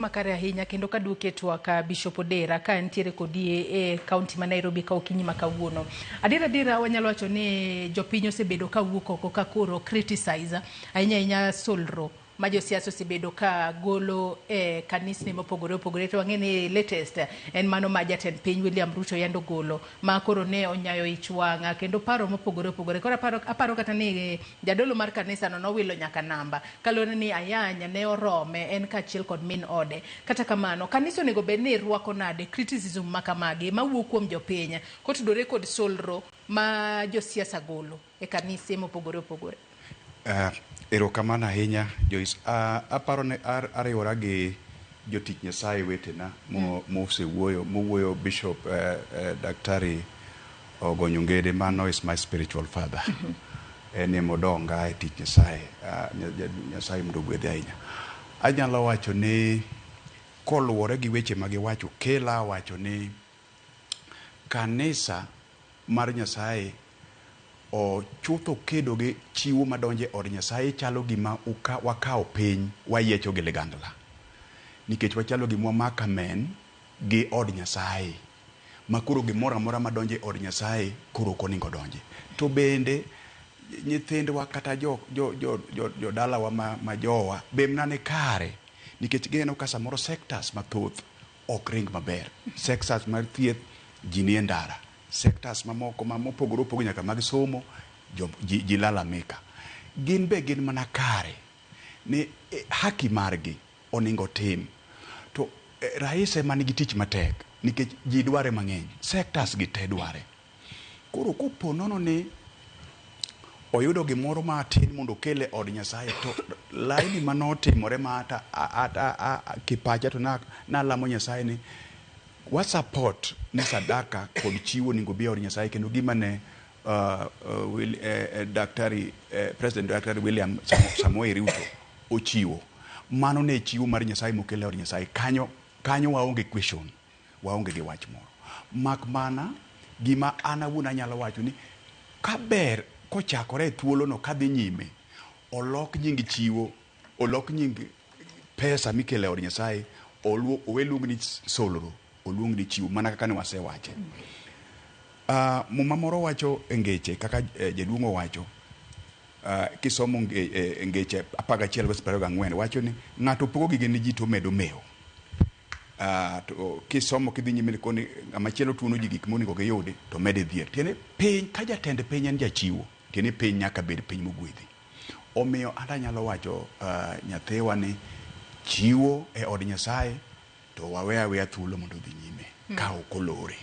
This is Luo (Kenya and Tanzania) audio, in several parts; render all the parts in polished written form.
Makare ahinya kendo kaduoke e twak Bishop Odera ka entiere kodi e kaunti ma Nairobi ka okinyi ma kawuono. Adiera adiera wanyalo wacho ni jopiny osebedo ka wuok oko ka koro criticize ahinya ahinya solro ma josiasa osebedo ka golo e kanisni mopogore opogore to wang'e ni latest en mano ma jatend piny William Ruto yande ogolo ma koro ne onyayo ich wang' kendo paro mopogore opogore. Koro aparo kata ni jadolo mar kanisa no nowilo nyaka namba kaluwore ni ayany ne orome en kaachiel kod min ode. Kata kamano, kanisa onego bed ni rwako nade criticism ma kamagi mawuok kuom jopiny kotudore kod solro ma josiasa golo e kanise mopogore opogore? Erokamano ahinya, Joyce. Aparo ni ariwora gi jotich Nyasaye wetena mosewuoyo, mowuoyo Bishop Daktari Ogonyo Ngede, mano is my spiritual father. En ema odonga e tich Nyasaye. Nyasaye mondo ogwedhe ahinya. Anyalo wacho ni koluwore gi weche ma giwacho, Kela wacho ni kanisa mar Nyasaye chutho kedo gi chiwo madonjo e od Nyasaye chalo gima wakawo piny wayiecho gi ligangla. Nikech wachalo gima wamako amen gi od Nyasaye. Ma koro gimoro amora madonjo e od Nyasaye koro ok onego odonji. To bende nyithindwa kata jodalawa ma jowa be mana ni kare. Nikech gineno ka samoro sectors mathoth ok ring maber. Sectors mar thieth ji nie ndara. Sectors mamoko ma mopogore opogore nyaka mag somo ji lalamika. Gin be gin mana kare ni haki margi onego tim. To rais ema nigi tich matek nikech ji dware mang'eny. Sectors gi te dware. Koro kopo nono ni oyudo gimoro matin mondo okel e od Nyasaye to laini manotimore ma ata kipacha to nalamo Nyasaye ni wa support ni sadaka kod chiwo onego obi e od Nyasaye kendo gima ne Daktari President Daktari William Samoei Ruto ochiwo. Mano ne chiwo mar Nyasaye mokel e od Nyasaye. Kanyo waonge question, waonge gi wach moro. Mak mana gima an awuon anyalo wacho ni kaber kochakore e thuolono kadhi nyime, olok nying chiwo, olok nying pesa mikelo e od Nyasaye, owe luong ni solro, oluong ni chiwo mana kaka ne wasewache. Muma moro wacho e ngeche kaka jaduong' owacho, kisomo ngeche 11 verse 24 wacho ni ng'ato pogo gige ne ji to omedo mewo. To kisomo kidhi nyime koni ng'ama chielo tuono ji gik monego giyudi to mede dhier. Tiende piny ka jatend piny en jachiwo, tiende piny nyaka bed piny mogwedhi. Omiyo an anyalo wacho nyathiwa ni chiwo e od Nyasaye to wawe aweya thuolo mondo odhi nyime ka ok olore.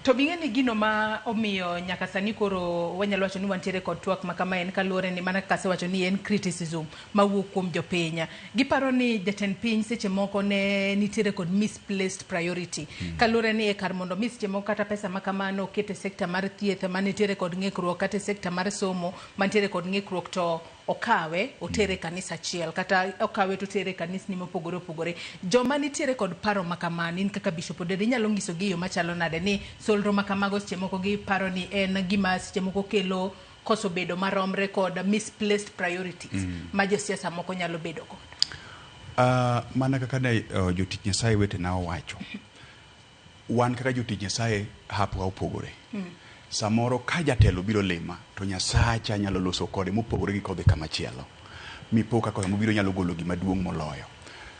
To bing'e ni gino ma omiyo nyaka sani koro wanyalo wacho ni wantiere kod twak ma kama en kaluwore ni mana kaka asewacho ni en criticism mawuok kuom jopiny. Giparo ni jatend piny seche moko ne nitiere kod misplaced priority. Kaluwore ni e kar mondo mi seche moko kata pesa ma kamano oket e sekta mar thieth manitiere kod ng'ikruok kata e sekta mar somo mantiere kod ng'ikruok to okawe otere e kanisa achiel kata okawe to otere e kanisni mopogore opogore. Joma nitiere kod paro ma kamano in kaka Bishop Odera inyalo nyisogi e yo machalo nade ni solro ma kamago seche moko giparo ni en gima seche moko kelo koso bedo maromre kod misplaced priorities ma josiasa moko nyalo bedo godo? Mana kaka ne jotich Nyasaye wetena owacho, wan kaka jotich Nyasaye hapwa opogore. Samoro ka jatelo biro lima to Nyasacha nyalo loso kode mopogore gi kodhi kama chielo. Mipo kaka mobiro nyalo golo gima duong' moloyo.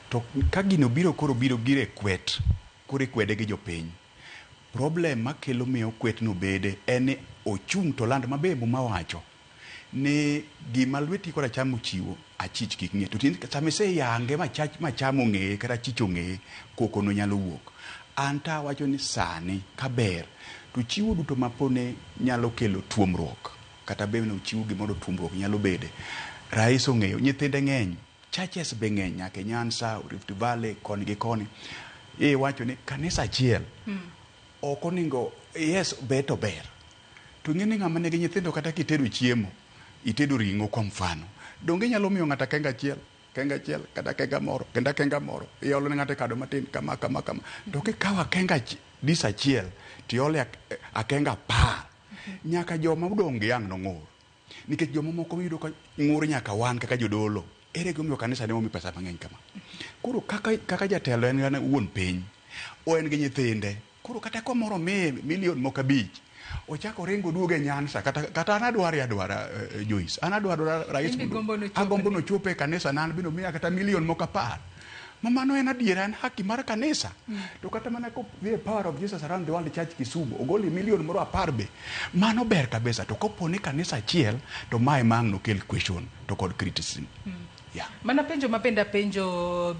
To ka gino biro koro biro gire kwet, koro ikwede gi jopiny. Problem makelo miyo kwet no bede en ni ochung' to land mabe Muma wacho ni gima lweti kor acham ochiwo achich kik ng'e. To tiende sama iseyange macham ong'eye kata achich ong'eye, koko no nyalo wuok. An to awacho ni sani kaber to chiwo duto mapone nyalo kelo tuomruok kata be nochiw gimoro tuomruok nyalo bede. Rais ong'eyo, nyithinde ng'eny, churches be ng'eny nyaka e Nyanza, Rift Valley, koni gi koni. Iwacho ni kanisa achiel ok oningo, yes ber to ber. To ing'e ni ng'ama nigi nyithindo kata kitedo chiemo, itedo ring'o kwa mfano, donge inyalo miyo ng'ato akenga achiel, kenga achiel, kata akenga moro, kendo akenga moro, iolo ne ng'ato e kado matin, kama, kama, kama. To kikawo akenga dis achiel, tiole akenga 10, nyaka joma odong' gi ang' nong'ur. Nikech joma moko iyudo ka ng'ur nyaka wan kaka jodolo. Ere gimomiyo kanisa ne omi pesa mang'eny kama? Koro kaka jatelo en ng'ana wuon piny, o en gi nyithinde. Koro kata kamoro omiye milion moko 5, ochako oringo oduogo e Nyanza. Kata an adware adwara, Joyce. An adwaro rais In be mondo gombo nochopni. Agombo nochope e kanisa na, an bende omiya kata milion moko 10. Ma mano en adiera, en haki mar kanisa. To kata mana kodhi e Power of Jesus Around the World Church Kisumu, ogoli milion moro 10 be. Mano ber kabisa. To kopo ni kanisa achiel, to mae ma ang' nokel question to kod criticism. Yeah. Mana penjo ma bende apenjo.